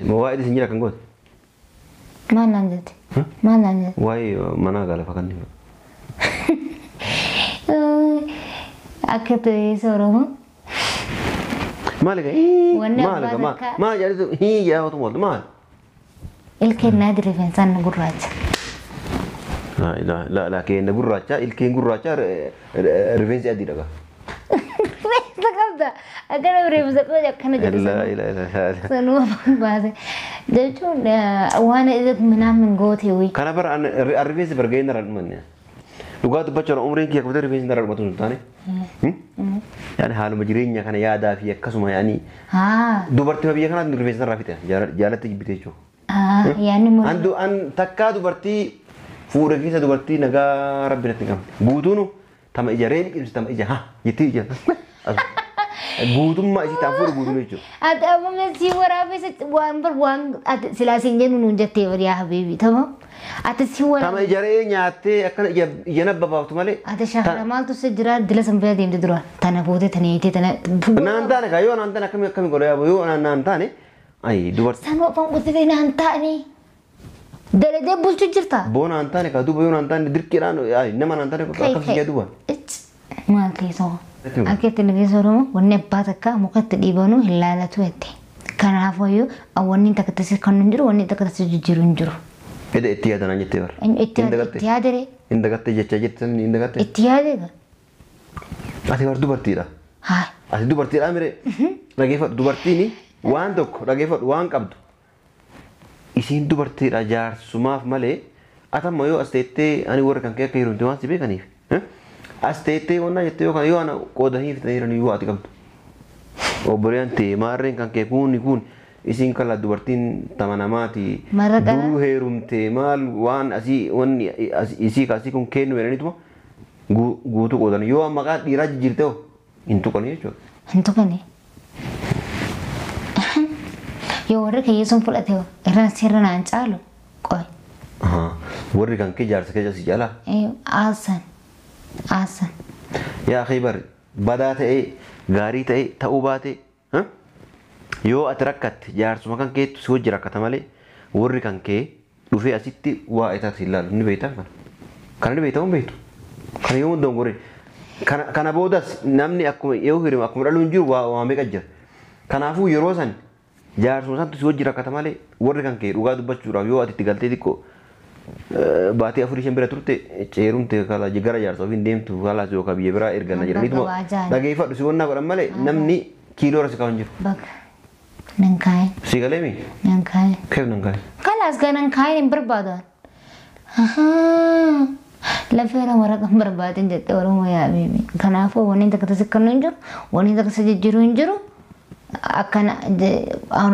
Waa'ee isin jira kan goote? Maal naan jette? Maal naan jette? Waa'ee manaa gaalafa kan inni. Akka ta'eessa Oromoo. Maal egaa? Wanni Maal egaa? abbaa Maal takkaa- maal jedhatu hii jedhaa otuma ooltu maal? Ilkeen naadi rifeensaan gurraacha. La la la keenya gurraacha ilkeen gurraacha rifeensi adiidha gaa. Rifeensa qabda. Akkana rifeensa qabda akkana jedhu. La la la la. Sanuma baase. Jechuun waan minaamin goote wayii. Kana bara rifeensi barga'ee narraa dhumanne. Dhugaa dubbachuun umriin kiyya kuftee rifeensi narraa dhumatu sun taane. Yaani haaluma jireenya kana yaadaa fi akkasuma yaani Haa. dubartii biyya kanaatti rifeensi narraa fixe jaalatti jibbite jechuudha. Haa. Yaani mur. An an takkaa dubartii fuudha keessa dubartii nagaa rabbi natti hin qabne. Guutuun tama ija reeni qibsi tama ija ha jettee ija. Guutummaa isii ta'an fuudha guutuun jechuudha. Ati amma si waraabessa waan bar waan ati silaa siin jennu nuun jettee bari yaa habiibi tamam. Ati si Tama waraabessa. ija re'ee nyaattee akkana ija ija nabba baaftu malee. Ati shakala maaltu si jira dila san bira deemte duraan tana boode tana eetee tana. Naan taane kaa yoo naan taane akkamii akkamii godha yaaboo yoo naan taane ayi dubartii. Sanuma afaan guutatee naan taane. Daladee bulchu jirta. Boo naan taane kaa duuba yoo naan taane dirqiidhaan ayi nama naan taane akkas ija duuba. Maal keessoo? Akka itti nageessa Oromoo wanni abbaa takka muka itti dhiibanuu hin laalatu jette. Kanaafuyyuu wanni takka tasi kan hin jiru wanni takka tasi jijjiiru hin jiru. Eda itti yaadan jettee bara. Itti itti yaadere Hin dagatte jecha jette hin dagatte. itti yaadee Ati war dubartiidha. haa Ati dubartiidha mire. Dhageeffadhu dubartiin waan tokko dhageeffadhu waan qabdu. Isiin dubartiidha jaarsumaaf malee atamma yoo as teettee ani warra kan kee akka heerumte waan si beekaniif. As teettee wannaa jettee yookaan yoo ana qooda hin fitanii jiran yoo ati qabdu. Obboleeyyan ta'e maarreen kan kee kuuni kun isiin kala dubartiin tama namaati. Marra qara. Duruu heerumte maal waan asii wanni isii kaasii kun kennu jedhaniituma guutuu qoodan yoo maqaa dhiiraa jijjiirte hoo hin tuqani jechuudha. hin tuqani. Yoo warri kiyya sun fudhate hoo irraan sirra naan caalu qoy. Warri kan kee jaarsa kee si caalaa. Aasan aasan Yaa akhi bari badaa ta'ee gaarii ta'ee ta'uu baate yoo ati rakkatte jaarsuma kan keettu si wajji rakkata malee warri kan kee dhufee asitti waa isaas hin laalu ni beektaa kana. Kana ni beektaa hin beektu. Kana yoo dongore kana boodas namni akkuma yoo hirima akkuma dhaluun hin jiru waa meeqa jira. Kanaafuu yeroo san jaarsuma santu si wajji rakkata malee warri kan kee dhugaa dubbachuudhaaf yoo ati itti galtee xiqqoo baatii afurii shan bira turte ceerumte kala gara jaarsa ofiin deemtu kalaas yookaan biyya biraa erganna jedhaniituma Gabaa jaani. dhageeffadhu si wannaa godhan malee namni kiiloo irra si kaa'u hin jiru. Bakka nan kaa'e Si galee mi? nan kaa'e. Keef nan kaa'e. Kalaas gaa nan kaa'e hin barbaadu. Lafeera waraqaa hin barbaadin jette Oromoo yaa bibi. Kanaafuu wanni takka tasi kennu hin jiru wanni takka si jijjiiru hin jiru. Akkana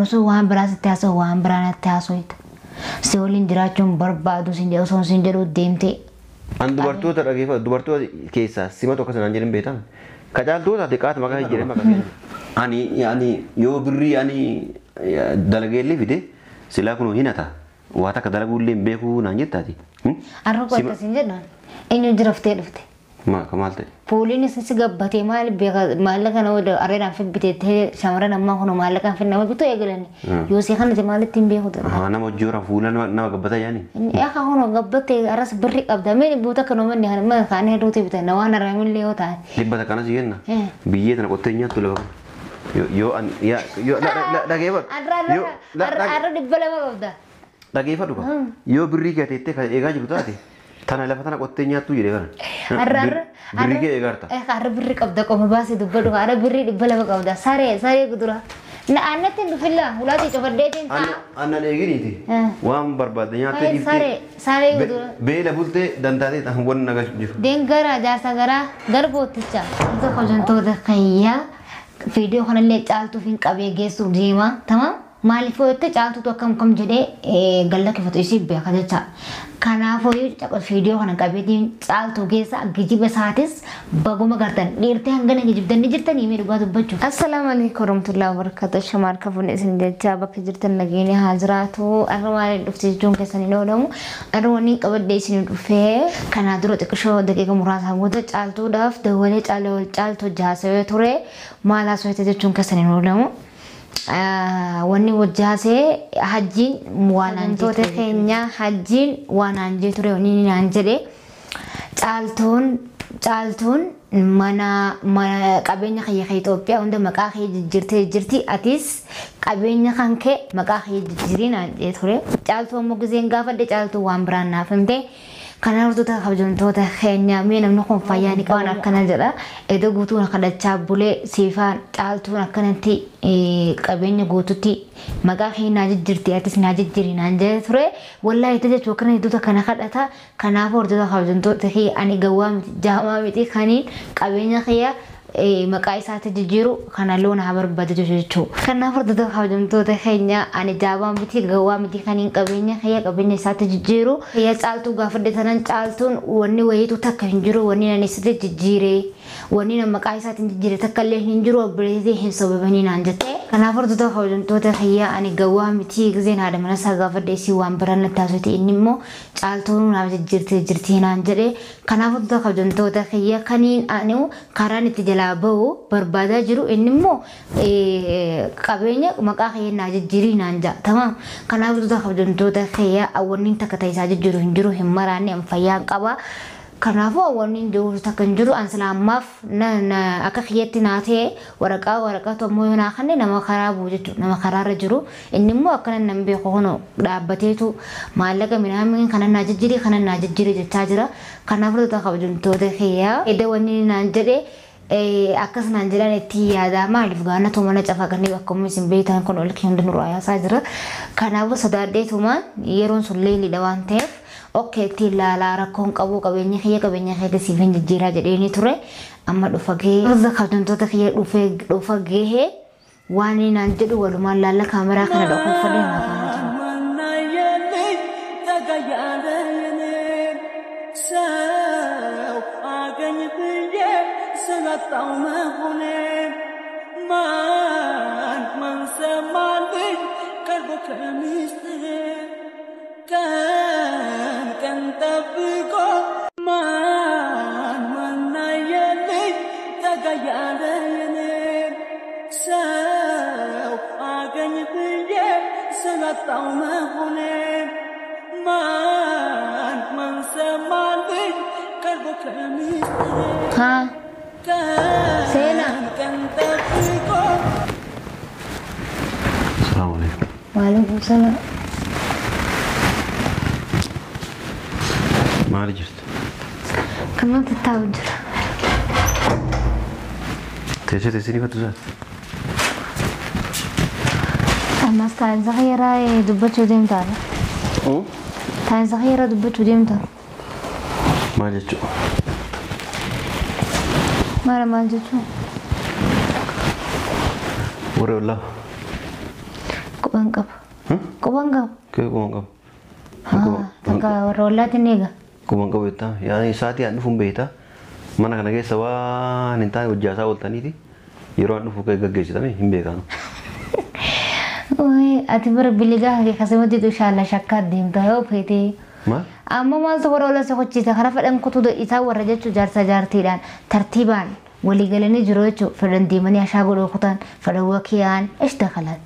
osoo waan biraa sitti haasa'u waan biraa natti haasa'u. Si waliin jiraachuun barbaadu sin jedhu osoo sin jedhu deemtee. An dubartoota dhageeffadhu dubartoota keessaa simatu akkas naan jedhin beektaa? Kacaaltoota ati qaata maqaa jedhama. Ani ani yoo birrii ani dalageellee fide silaa kun hinata waa takka dalaguullee hin beekuu naan jettaati. Arra qotta sin jedhan eenyu jiraftee dhufte. Maal ta'e? Fuuliin si gabbatee maal beeka maallaqa nama arreedhaan fibbiteettee shamarran ammaa kun maallaqaan fin nama bituu eegalani. Yoo see kanatti maalitti hin beeku ture. Nama hojii hora fuula nama gabbataa yaani. Akka kun gabbattee arras birri qabda mee buuta kan uummanni mana kaanii hedduutu bitan waan haraamillee yoo ta'an. Dhibba takka si kenna. Biyyee tana qottee nyaattu lafa kana. Yoo an yoo dhageeffadhu. Arra 200 qabda. Dhageeffadhu ka. Yoo birrii kee teettee kan eegaa jiru taate tana lafa tana qottee nyaattu jedhee kana. Birrii kee eegaarta. Arra birrii qabda qoma baasee dubbadhu arra birrii 200 qabda saree saree gudura. Na annatti hin dhufilla ulaatii cufadheetiin ta'a. Annan eeginiiti. Waan barbaadde nyaattee dhiiftee. Saree saree gudura. Beela bultee dantaatee ta'an wanni nagaa jiru. Deengara jaarsa garaa garbooticha. Hojjantoota kayyaa viidiyoo kanallee caaltuuf hin qabee geessuuf deema. Tamam maaliif hojjette caaltuutu akkam kam jedhee gallakkifatu isii beeka jecha. Kanaafuu viidiyoo kana qabeetiin caaltuu keessa geejjiba isaatis baguma gartan dhiirtee hangana geejjibdanii jirtanii mee dhugaa dubbachuuf. Assalaamu alaikum warahmatullahi wabarakatuh. Shamaar kafuun isin jecha bakka jirtan nageenya haa jiraatu. Arra maaliin dhufte jechuun keessan hin oolamu. Arra wanni qabadhee isin dhufee kanaa dura xiqqishoo daqiiqa muraasaa booda caaltuudhaaf dawwalee caaltuu jaasawee ture maal haasawete jechuun keessan hin oolamu. Wanni wajjaasee hajjiin waan hantoota keenya hajjiin waan hanjee ture wanni naan jedhe caaltuun mana qabeenya kiyya kee Itoophiyaa hunda maqaa kee jijjiirtee jirti, atis qabeenya kan kee maqaa kee jijjiirii naan jedhee ture. Caaltuu ammoo gizeen gaafadhe caaltuu waan biraan naaf himte. Kanaaf hordoftoota kabajamtoota keenya mee namni kun fayyaa ni qaba akkana jedha. Iddoo guutuun kadhachaa bulee siifaan caaltuun akkanatti qabeenya guututti maqaa kee naa jijjiirti atis naa jijjiiri naan jedhee ture. Wallaahi itti jechuun akkana hedduutu akkana kadhata. Kanaaf hordoftoota kabajamtoota kiyya ani gawwaa miti jaamaa miti kaniin qabeenya kiyya maqaa isaatti jijjiiru kana loon haa barbaadu jechuudha. Kanaaf hordoftoota kabajamtoota keenya ani jaabaa miti gawwaa miti kaniin qabeenya kiyya qabeenya isaatti jijjiiru. Kiyya caaltuu gaafadhe tanan caaltuun wanni wayiitu takka hin jiru wanni nan isaatti jijjiire wanni nan maqaa isaatiin jijjiire takka illee hin jiru obboleettii hin sobamanii naan jette. Kanaaf hordoftoota kabajamtoota kiyya ani gawwaa miti gizeen haadha mana isaa gaafadhe isii waan biraan natti haasofte inni immoo caaltuun naaf jijjiirtee jirti naan jedhe. Kanaaf hordoftoota kabajamtoota kiyya kaniin ani karaan itti jalaa bahu barbaadaa jiru inni immoo qabeenya maqaa kiyya naa jijjiirii naan ja'a. Tamaam. Kanaaf hordoftoota kabajamtoota kiyya wanni takka ta'isaa jijjiiru hin jiru hin maraanne an fayyaan qaba. Kanaafuu wanni jiru takka hin jiru an silaa ammaaf akka kiyyatti naa ta'e waraqaa ammoo yoo naa kenne nama karaa bu'u jechuudha. Nama karaarra jiru inni immoo akkana nan beeku kunoo dhaabbateetu maallaqa midhaan kana naa jijjiirii kana naa jijjiirii jechaa jira. Kanaaf hordoftoota kabajamtoota kiyya edda wanni naan jedhe akkas naan jedhan itti yaada maaliif gaana mana cafaqanii akkuma isin beektan kun ol kee hundi nurraa yaasaa jira. Kanaafuu sodaadheetumaan yeroon sun leelidha waan ta'eef okkee itti ilaalaa rakkoon qabu qabeenya kiyya qabeenya kiyya siif hin jijjiiraa jedheeni ture. Amma dhufa gahee hordoftoota kabajamtoota kiyya dhufa gahee waan naan jedhu walumaan laalla kaameraa kana dhokuuffadhee naaf haala ture. Haa. Seenaa. Salaamu alaikum. Waalaikum salaam. Maali jirtu? Kanuma tattaa'u jira. Teessee teessee ni fattu isaati? Ammas taa'insa xiyyaraa dubbachuu deemtaadha. Taa'insa xiyyaraa dubbachuu deemta. Maal jechuudha? Maal maal jechuun? Warri ollaa. Quban qaba. Quban qaba. Kee quban qaba. Takka warra ollaatiin ni eega. Quban qabu jettaa. Yaani isaatii aan dhufuun beektaa. Mana kana keessa waan hin taane hojjaasaa ooltaniiti. Yeroo aan dhufu gaggeessitame hin beekamu. Ati bara biligaa kee akkasumatti shaalla shakkaa deemta yoo feetee. Maal? Amma maaltu warra ollaa si hojjeta karaa fedhan kutuu isaa warra jechuun jaarsa jaartiidhaan tartiibaan walii galanii jiru jechuun fedhan deemanii ashaa godhuu kutan fedhan wakiyaan ish dakalan.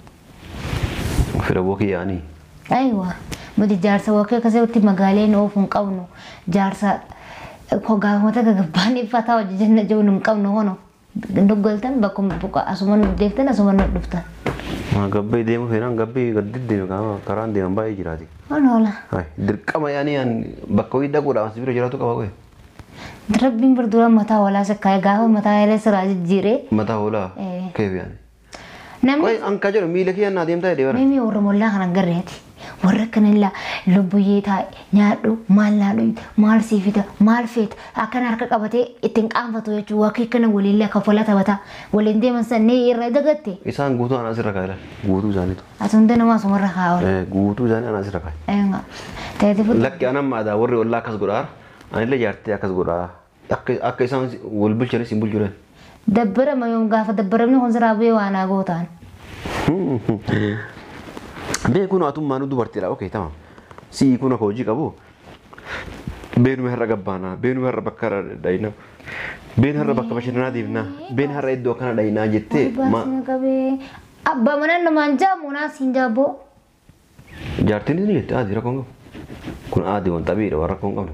Fedhan wakiyaanii? Aywa nuti jaarsa wakii akkasumatti magaaleen oofu hin qabnu jaarsa gaafamata gagabbaan iffataa hojii jenna jiru hin qabnu hono doggaltan bakkuma buqa asuma nu deeftan asuma nu dhuftan. Gabbee deemu feenaan gabbee gad deddeeme karaan deeman baay'ee jiraati. Hola. Dirqama yaani an bakka wayii dhaquudhaaf as bira jiraatu qaba qoye. Rabbiin bir dura mataa hoolaa sakkaa'e gaafa mataa eelee siraa jijjiiree. Mataa hoolaa? Keef yaani? Namni Qoye an ka jedhu miila kiyya naa deemtaa jedhee bara. Mimi warra mollaa kana garreeti. Warra akkana illaa lubbuyyee taa'e nyaadhu maal naadhu maal sii fida maal feeta akkana harka qabatee ittiin qaanfatu jechuudha wakii kana waliin kafalaa taphataa waliin deeman san ni irra dagatte. Isaan guutuu anaa asirra kaa'e laal guutuu isaaniitu. Ati hunda nama asumarra kaa'u. Guutuu isaanii anaa asirra kaa'e. Ta'eeti fuudhu. Lakki anan maadaa warri ollaa akkas godhaa anillee jaartee akkas godhaa akka isaan wal bulchanis hin bulchuudhaan. Dabbarama yoom gaafa dabbaramni kun siraa bu'ee waan haa gootaan. Beekuun atummaanuu dubartiidha. Okey tamam. Si'i kun akka hojii qabu. Beenuma har'a gabbaanaa, beenuma har'a bakka dhayinaa, been har'a bakka bashannanaa deemnaa, been har'a iddoo akkana dhayinaa jettee Baasina qabee Abbaa manaa namaan jaamu naa siin jaaboo. Jaartiinis ni jette aadii rakkoon qabu. Kun aadii waan xabiidha waan rakkoon qabnu.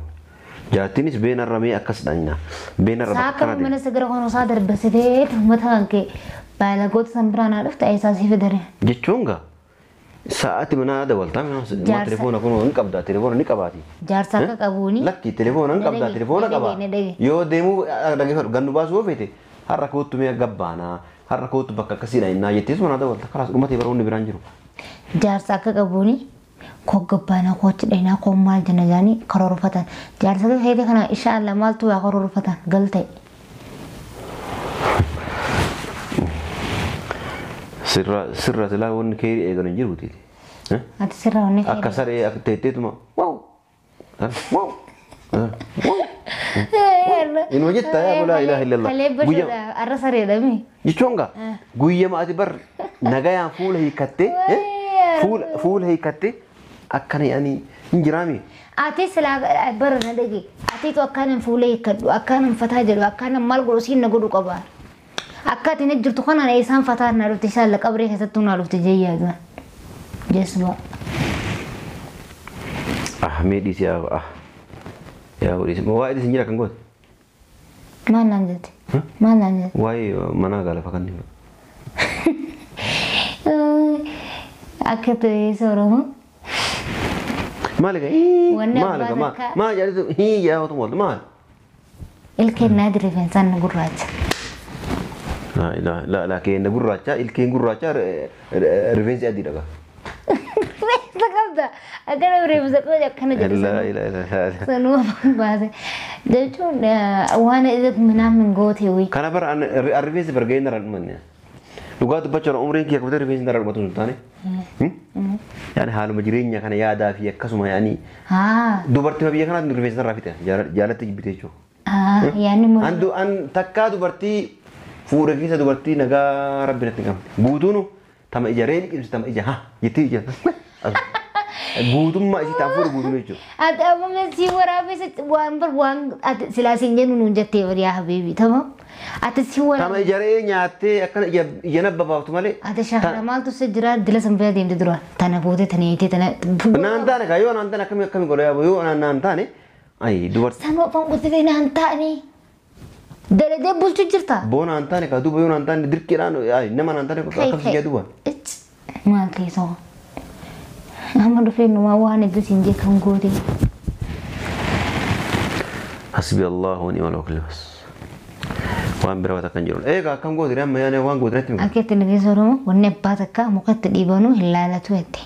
Jaartiinis beenarra mee akkas dhanya. Beenarra bakka Saaka kana mana sigara kono isaa darbasitee uummata kan kee baalagoota san biraa naa dhufte eessaa si fidare. Jechuun gaa sa'aati manaa dabaltaa Jaarsa. Telefoona kun hin qabdaa telefoona ni qabaati. Jaarsa akka qabuuni. Lakki telefoona hin qabdaa Dhage, telefoona dhage, qaba. dhage. Yoo deemuu dhaggeeffadhu gannu baasuu yoo feete har'a kootu mee gabbaanaa har'a kootu bakka akkasiidha innaa jettees manaa dabalta kalaas dhumatee bara hundi biraan jiru. Jaarsa akka qabuuni koo gabbaanaa koo achi dhaynaa koo maal jenna jaanii karoorfatan. Jaarsa akka keetii kana insha Allah maaltu waa karoorfatan galta'e. Sirra sirra silaa wanni kee eegan hin jiru tiiti. Ati sirra wanni Akka saree akka teetteetuma wow wow wow. Inuma jetta yaa laa ilaaha illallah. Kalee Guyyaa bashoodha arra sareedhami. jechuun gaa guyyama ati bar nagayaan fuula hiikattee fuula fuula hiikattee akkana yaani hin jiraami. Ati silaa bara na dhage atiitu akkaanan fuula hiikkadhu akkaanan fataa jedhu akkaanan maal godhu siin na godhu qaba. Akka ati na jirtu kanaan eessaan fataa na dhufte isaan la qabree keessattuu na dhufte jeeyyaa du'an. Jeesuma. Ah mee dhiisi yaa ah yaa dhiisi waa'ee dhiisi hin jira kan goote. Maal naan jette? Maal naan jette? Waa'ee manaa gaalafa kan inni. Akka ta'e Oromoo. Maal egaa Wanni maal egaa abbaa maal takka- maal jedhatu hii yaa otuma ooltu maal. Ilkeen naa rifeensaan na gurraacha. Laa ilaaha laa laa keenya gurraacha ilkeen gurraacha rifeensi adiidha gaa. Rifeensa qabda. Akkana rifeensa qabda akkana jedhu. Laa ilaaha illallah. Sanuma baase. Jechuun waan minaamin goote wayii. Kana bara rifeensi barga'ee narra dhumanne. Dhugaa dubbachuudhaan umriin kiyya qabatee rifeensi narra dhumatu sun taane. Yaani haaluma jireenya kana yaadaa fi akkasuma yaani Haa. dubartii biyya kanaatti rifeensi narraa fixe jaalatti jibbite jechuudha. Haa yaanni mura. An an takkaa dubartii fuudha keessa dubartii nagaa rabbi natti qabde. Guutuun tama ija reeni qibsi tama ija ha jettee ija. Guutummaa isii ta'an fuudha guutuun jechuudha. Ati amma mesii waraabessa waan bar waan ati silaa siin jennu nuun jettee bari yaa habiibi tamam. Ati si Tama waraabessa. ija re'ee nyaattee akkana ija ija nabbabaaftu malee. Ati shakara maaltu si jira dila san bira deemte dura tana bootee tana hiitee tana. Naan taane kaa yoo naan taane akkamii akkamii godha yaaboo yoo naan taane ayi dubartii. Sanuma afaan qotatee naan taa'anii. Daladee bulchu jirta. Boo naan taane kaa duuba yoo naan taane dirqiidhaan ayi nama naan taane akkam si duuba. Maal keessoo. Amma dhufee numaa waan hedduu siin jee kan goote. Hasbi Allah wa ni'mal wakiil bas. Waan bira wata kan jiru. Egaa akkam goote amma yaani waan goote natti himi. Akka itti nageessa Oromoo wanni abbaa takka muka itti dhiibanuu hin laalatu jette.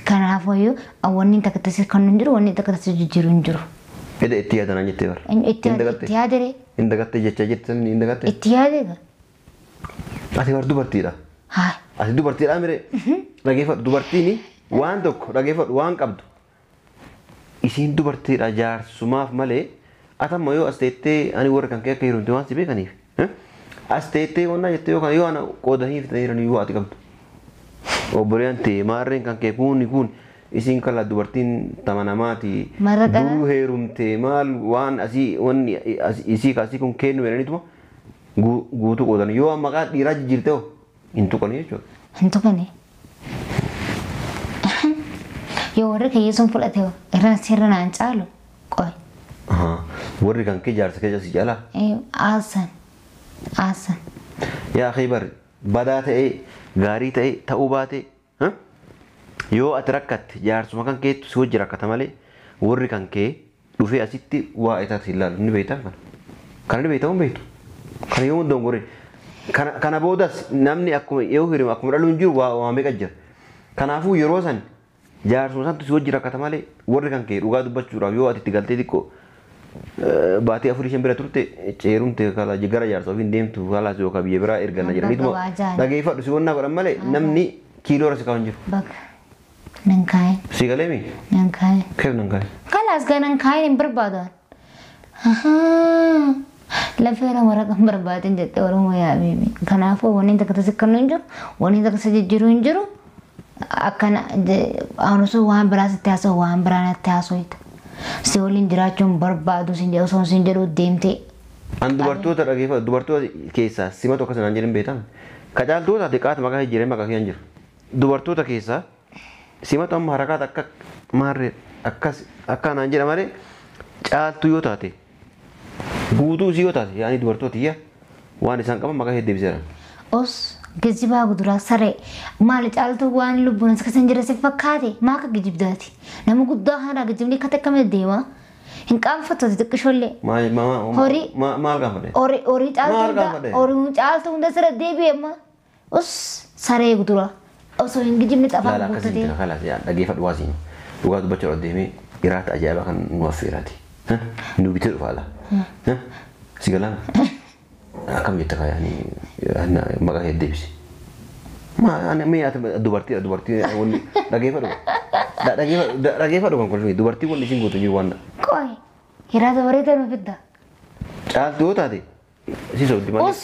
Kanaafuyyuu wanni takka tasii kan hin jiru wanni takka tasii jijjiiru hin jiru. Eda itti yaadanaa jettee bara. Itti Hin dagatte. itti yaadere Hin dagatte jecha jette hin dagatte. itti yaadere. Ati war dubartiidha. Haa Ati dubartiidha mire. Dhageeffadhu dubartiin waan tokko dhageeffadhu waan qabdu. Isiin dubartiidha jaarsumaaf malee atamma yoo as teettee ani warra kan kee akka heerumte waan si beekaniif. As teettee wannaa jettee yookaan yoo ana qoodanii fitanii jiran yoo ati qabdu. Obboleeyyan ta'e maarreen kan kee kuuni kun isiin kala dubartiin tama namaati. Marra dhala. Duruu heerumte maal waan asii wanni isii kaasii kun kennu jedhaniituma guutuu qoodan yoo maqaa dhiiraa jijjiirte hoo hin tuqanii jechuudha. hin tuqane. Yoo warri kiyya sun fudhate hoo irraan sirra naan caalu qoy. Warri kan kee jaarsa keessa si caalaa. Aasan aasan. Yaa akhi bar badaa ta'ee gaarii ta'ee ta'uu baate yoo ati rakkatte jaarsuma kan keettu si wajji rakkata malee warri kan kee dhufee asitti waa isaas hin laalu ni beektaa kana. Kana ni beektaa hin beektu. Kana yoo dongore kana boodas namni akkuma yoo hirima akkuma dhaluun jiru waa meeqa jira. Kanaafuu yeroo san jaarsuma santu si wajji rakkata malee warri kan kee dhugaa dubbachuudhaaf yoo ati itti galtee xiqqoo baatii afurii shan bira turte ceerumte kala gara jaarsa ofiin deemtu kalaas yookaan biyya biraa erganna jedhaniituma Bakka waa dhageeffadhu si wannaa godhan malee namni kiiloo irra si kaa'u hin jiru. Bakka nan kaa'e Si galee mi? nan kaa'e. Keef nan kaa'e. Kalaas gaa nan kaa'e hin barbaadu. Lafeera waraqaa hin barbaadin jettee Oromoo yaa bibi. Kanaafuu wanni takka tasi kan hin jiru wanni takka si jijjiiru hin jiru. Akkana osoo waan biraa sitti haasa'u waan biraa natti haasa'u. Si waliin jiraachuun barbaadu sin jedhu osoo sin jedhu deemtee. An dubartoota dhageeffadhu dubartoota keessaa simatu akkas naan jedhan beektan Ka caaltuu taate qaata maqaa jijjiiree maqaa kiyyaan jira. Dubartoota keessaa simatu amma harakaat akka maarree akkas akkanaan jedha malee caaltuu yoo taate guutuu isii yoo taate yaani dubartoota iyya waan isaan qaban maqaa ishee deebiseera. Os gijibaa guduraa saree maali caaltuu waan lubbuun as keessa hin jirre si fakkaate maa akka gijibdaati nama guddaa kanarraa gijibni akka takkamee deema hin qaanfattu ati xiqqishoollee. Maal Horii. maal gaafadhe? Horii caaltuu Maal hunda gaafadhe? horii caaltuu hunda sirra deebi'e amma os saree guduraa osoo hin gijibne xafaa Laala akkasii guuttatee. jira kalaas yaa dhageeffadhu waa siin dhugaa dubbachuu deemee iraata ajaa'ibaa kan nu affeeraati. Nu bitee dhufa ala. Si galaa akkam jetta kaa yaani maqaa kee deebisi. Mee ati dubartiidha dubartii wanni dhageeffadhu. Dhageeffadhu kan kolfii dubartii wanni isin gootu jiru waan Qoy hiraata bareedaa nu fidda. caaltuu yoo taate si sobdi malee. Os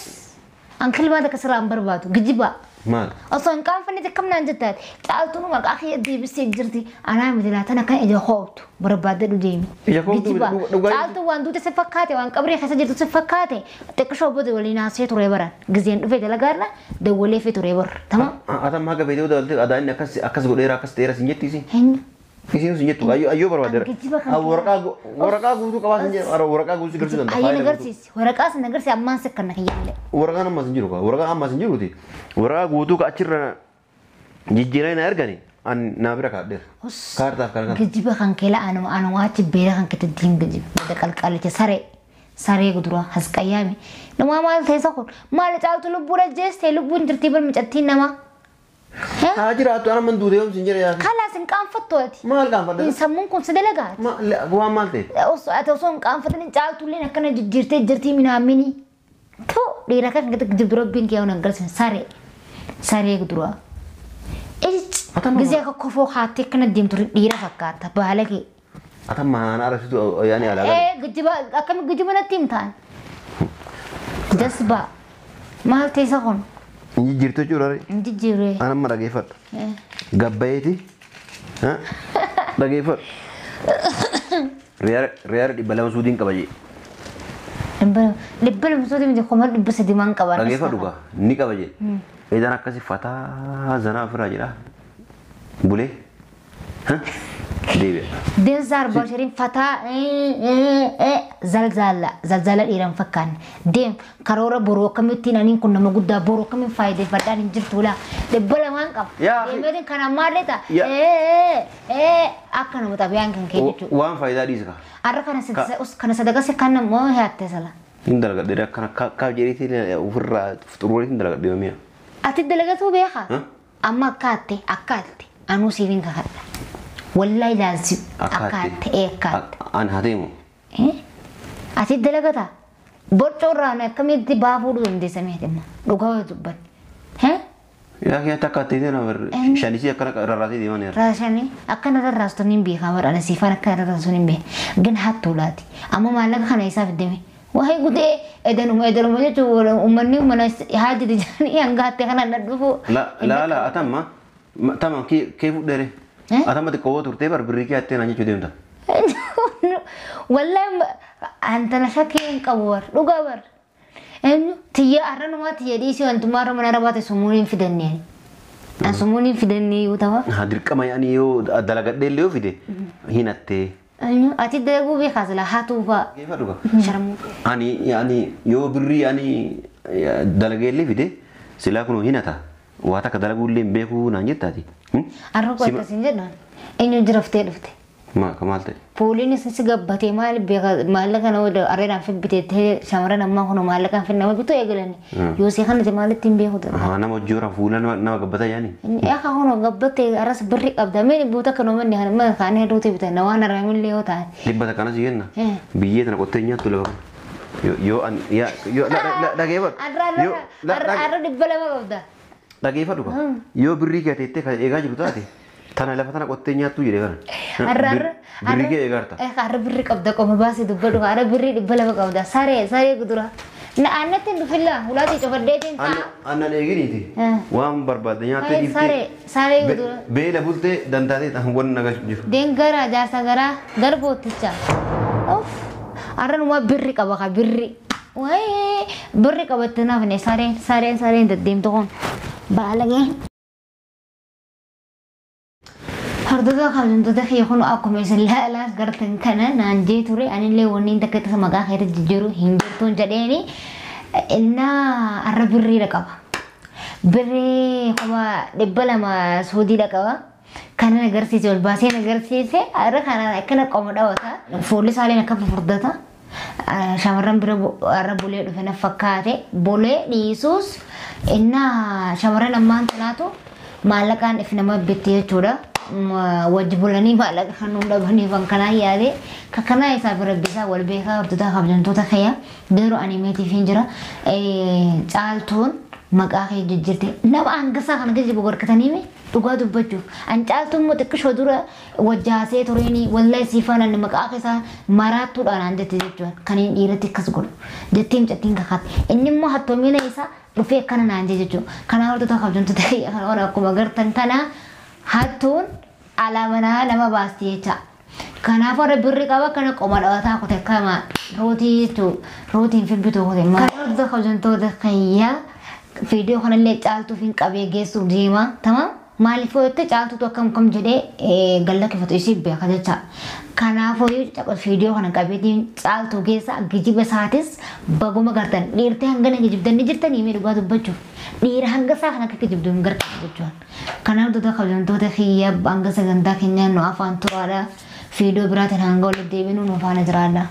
an kilmaa takka sirraa hin barbaadu gijibaa. Maal? Osoo hin qaanfanne akkam naan jettaati caaltuun maqaa kiyya deebisee jirti anaa miti laatan akkan ija koobtu barbaadde deemi. Ija koobtu Gijibaa. dhugaa- Caaltuun waan duute si fakkaate waan qabrii keessa jirtu si fakkaate xiqqishoo booda waliin haasee ture baran gizeen dhufe dalagaarra dawwalee fi ture bar tamam. Atam haga beetee dabalatee adaa inni akkas akkas godheera akkas ta'eera sin jetti isin. Eenyu? Isin sin jettu ayyoo ayyoo barbaadeera. Geejjiba kan Waraqaa waraqaa guutuu qabaa sin jedhu waraqaa guutuu si garsiisuu danda'a. Ayyee Faayila guutuu. nagarsiisi waraqaa sin nagarsiisi ammaan si kan kiyyaallee. Waraqaan ammas hin jiru kaa waraqaan ammas hin jiruuti. Waraqaa guutuu ka achirra jijjiiranii na ergani an naa bira kaadheera. Kaartaaf kana kana. Geejjiba kan keela anuma anuma achi beera kan keetti diin geejjiba bada qalqaalicha saree saree gudura hasqayyaami nama maal ta'e kun maal caaltu lubbuudha jeeste lubbuun jirtii bar micattiin nama. Haa jiraattu ana man duutee yoom sin jedhe yaa. Kalaas hin qaanfattu ati. Maal qaanfadhe? Sammuun kun si dalagaati. Waan maal ta'e? Osoo ati osoo hin qaanfatin caaltulleen akkana jijjiirtee jirtii minaamini. Tu dhiira kan keetti geejjibdu rabbiin kee waan agarsiisan saree saree gudura. Gisee akka kofoo haattee akkana deemtu dhiira fakkaata baala kee. Atam maana arasitu yaani alaa gale. Geejjiba akkami geejjiba natti himtaan? Jasbaa maal ta'e kun? Hin jijjiirtu jechuudha. Hin jijjiirree. Ana amma dhageeffadhu. Gabbayeeti. Dhageeffadhu. Riyaara 200 suutiin qaba jee. 200 suutii miti 300 maan qaba. Dhageeffadhu gaa ni qaba jee. Eedaan akkasi fataa zanaa ofirraa jedha. Bulee. Deebi'a. Deemsa arbaa shariin fataa zalzaala zalzaala dhiiran fakkaanne deem karoora boroo akkamittiin aniin kun nama guddaa boroo akkamiin faayideeffadhaan hin jirtu laa 200 qaba. Yaa akhi. Deemeetiin kan ammaallee ta'a akka nama xabiyaan kan kee jechuudha. Waan faayidaa dhiisa kaa. Arra kana sadaqa kan namoo yaatte sala. Hin dalagadhe akkana kaaf jedheetiin ofirraa xuruureetiin hin dalagadhe mi'a. Ati dalagatuu beekaa? Amma akkaatte akkaatte anuu siif hin kakadha. Wallahi laazim akkaatte akkaatte. An haa deemu. Ati dalagataa? Borcoo irraa akkamitti baa fuudhuu dandeessa meeti amma dhugaa yoo dubbanne. Yaa kiyyaatti akkaatte nama shanisii akkana rarraasee deeman yaara. Raashanii akkana rarraastuun hin beekaa bara siifaan akkana rarraasuun hin beekaa. Gin hattuudhaati. Amma maallaqa kana isaaf deeme. Wahii gudee edanuma edanuma jechuun uummanni mana haajiti jedhanii hanga hattee kanaan na dhufu. La la atamma tamam kee fudheere. Atamma xiqqoo turtee bar birrii kee hattee naan jechuu deemta. Wallahi antana shakkii hin qabu bar dhugaa bar. Eenyu tiyya arranumaa tiyya dhiisii wantummaa arra mana rabaate sumuun hin fidanneen. An sumuun hin fidannee yoo ta'u. Haa dirqama yaani yoo dalagadhee illee yoo fide hin hattee. Eenyu ati dalaguu beekaa sila hatuu fa'a. Geeffadhu gaa. Sharmuu. Ani yaani yoo birrii yaani dalagee illee fide silaa kunoo hin hata. Waa takka dalaguu illee hin beekuu naan jettaati. Arra koo akkasiin jedhan eenyu jiraftee dhufte. Maal ta'e? Pooliin si gabbatee maal beeka maallaqa nama arreedhaan fibbiteettee shamarran ammaa kun maallaqaan finna nama bituu eegalani. Yoo see kanatti maalitti hin beeku ta'e. Nama hojii fuula nama gabbataa yaani. Akka kun gabbattee arras birri qabda mee buuta akka nama inni mana kaanii hedduutti bitan waan arraamillee yoo ta'an. Dhibbata kanas jenna. Biyyee tana qottee nyaattu lafa kana. Yoo an yoo dhageeffadhu. Arra 200 qabda. Dhageeffadhu kaa. Yoo birrii kee teettee kan eegaa jiru taate tana lafa tana qottee nyaattu jedhee kana. Birrii kee eegaarta. Arra birrii qabda qoma baasii dubbadhu arra birrii 200 qabda saree saree gudura. Na annatti hin dhufilla ulaatii cufadheetiin ta'a. Annan eeginiiti. Waan barbaadde nyaattee dhiiftee. Saree saree gudura. Beela bultee dantaatee ta'an wanni nagaa jiru. Deengara jaarsa garaa garbootticha. Of arra numaa birri qaba ka birri. Wayii birri qabatte naaf ne sareen sareen sareen deddeemtu kun baalagee. Hordoftoota kabajamtoota kiyya kun akkuma isin laalaas gartan kana naan jee ture anillee wanni takka ittisa maqaa keetti jijjiiru hin jirtuun jedheeni innaa arra birriidha qaba. Birrii 200,000 suudiidha qaba. Kanan agarsiise ol baaseen agarsiise arra kanaan akkana qoma dhawata. Fuulli isaalleen akka fufurdata. Shamarran bira arra bulee dhufe na fakkaate bulee dhiisuus innaa shamarran ammaan tanaatu maallaqaan if nama bitti jechuudha. Wajji bulanii maallaqa kan nuun dhabaniif kan kanaa yaade kakkanaa isaa bira bisaa wal beekaa hordoftoota kabajamtoota kiyya garuu ani meetiif hin jira. Caaltuun maqaa kee jijjiirte nama hangasaa kana geejjiba gorkatanii dhugaa dubbachuuf an caaltuun immoo xiqqishoo dura wajjaasee tureeni wallahi siifaan ani maqaa keessaa maraattuudhaan aan jette jechuudha kan inni dhiiratti akkas godhu jettee mucattiin kakaate inni immoo hattoomina isaa dhufee akkana naan jee jechuudha. Kanaaf hordoftoota kabajamtoota kiyya kana waan akkuma gartan kana hattuun alaamanaa nama baasti jecha. Kanaaf warra birri qaba kana qoma dhawataa kute kama rootii jechuun rootiin fibbitu kute. Kanaaf hordoftoota kabajamtoota kiyya viidiyoo kanallee caaltuuf hin qabee geessuuf deema. Tamam maaliif yoo jette caaltuutu akkam kam jedhee gallakkifatu isii beeka jecha. Kanaafuu viidiyoo kana qabeetiin caaltuu keessa geejjiba isaatis baguma gartan dhiirtee hangana geejjibdan ni jirtanii mee dhugaa dubbachuuf dhiira hanga isaa kan akka geejjibdu hin gartan jechuudha. Kanaaf hordoftoota kabajamtoota kiyya hanga sagantaa keenyaan nu afaan turaadha. Viidiyoo biraatiin hanga walitti deebinu nu faana jiraadha.